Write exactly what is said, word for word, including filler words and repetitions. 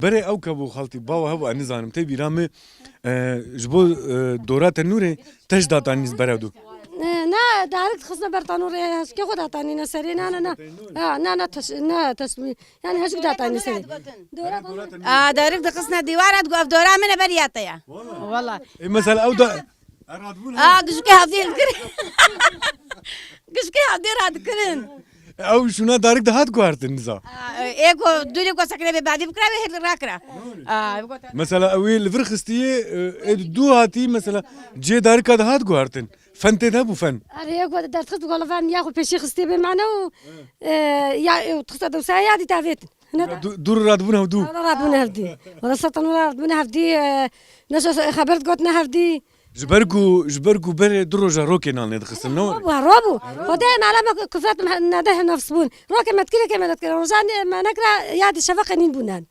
Berê ew kebû xaltî, bawa hebû, ez nizanim, tê bîra min, e, ji bo, e, dora tenûrê teş datanî berê dû. Ne, ne, darik dixistine ber tanûrê, heskê xwe datanîne serê, ne, ne, ne. Ha, ne, ne, teş-, ne, teşmî. Yani hejik datanî serê. Dora tanûrê. A, darik dixistine dîwara, digot, "Ev dora min e, beriya te ye." Wala. E, mesela ew da- A, gijikê hevdî hilkirin. Gijikê hevdî radikirin. Ew şûna darik dihat guhertin niza. A, ê ku dûrê ku sekinê bê badî bikira wê hêl rakira. A, ê ku te- Mesela ew ê li vir xistiyê, e, ê dû hatî mesela cê darika dihat guhertin. Fen tê de bû fen. Erê, ê ku dertxist gola fen ya xwe pêşî xistiyê bê mane û, e, ya, e, tixiste dewsa ya dî tavêtin. Ne de? Du-, dûr radibûn hevdû. Wala radibûn hevdî. Wala sertan wala radibûn hevdî, e, ne şo xeber digotin hevdî. Ji ber ku, ji ber ku berê du roja rokê nan lê dixistin, ne were? Robû, robû. Xwedê nala me kufret me nede nefs bûn. Rokê me dikire ke me dikire. Rojan me nekira ya di şefeqê nîn bûnen.